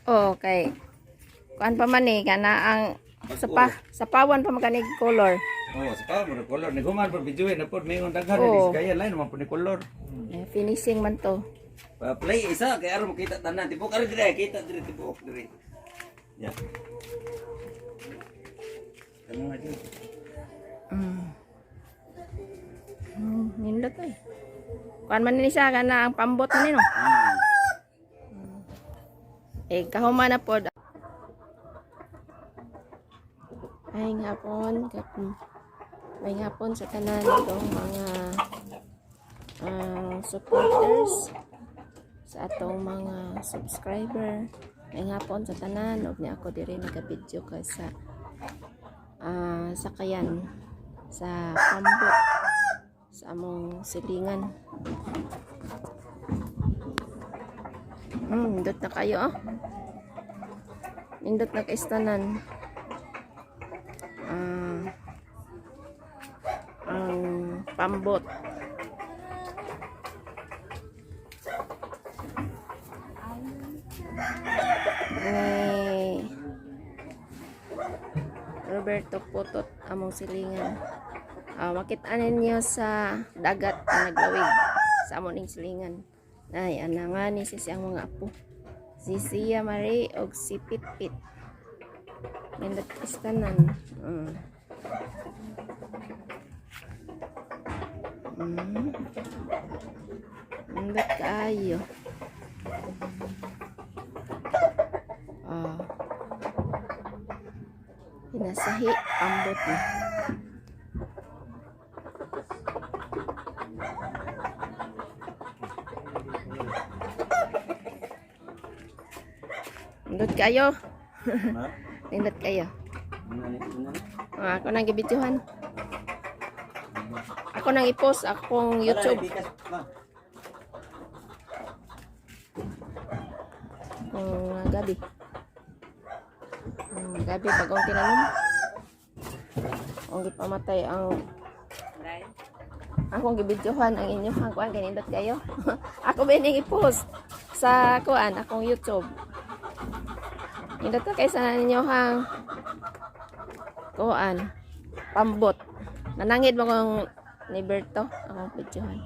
Oh, kay kuan pa man eh, kana ang sa pa sa pawan pa man kanig color. Oh, sa pa mo color ni human pa video na pod may daghan ni kaya lain man pud ni color. Eh, finishing man to. Pa play isa kay aron makita tanan tibok aron dire kita dire tibok dire. Ya. Ano nga dyan? Nindot eh. Kuan man ni siya kana ang pambot man ni no. Eh kahuman na pod. Ay hapon, may hapon sa tanan itong mga supporters sa atong mga subscriber. May hapon sa tanan ug ni ako diri nagabidyo ka sa sakayan sa pambot sa among silingan. Nindot na kayo oh. Nindot na kaistanan. Ang pambot. Ni Roberto Putot among silingan. Makita ninyo sa dagat na naglawig sa among ning silingan. Ay, ana nga ni si siyang mga apo. Si Sia Marie og si Pitpit. Nindot istanan. Nindot kaayo. Ah. Hinasahi, pambot na. Nindot kayo. Ha? Nindot kayo. Ano ni? Ano ni? Ah, ako nang gibidyohan. Ako nang i-post akong YouTube. Wala, bikas, ma. Kung gabi. Gabi bagong tinanom. Ang gipamatay ang akong gibidyohan ang inyong kuan kay nindot kayo. Ako ba ning i-post sa kuan akong YouTube. Nindot na kay sa ninyo hang kuan pambot. Nanangid mo kong ni Berto akong bidyohan.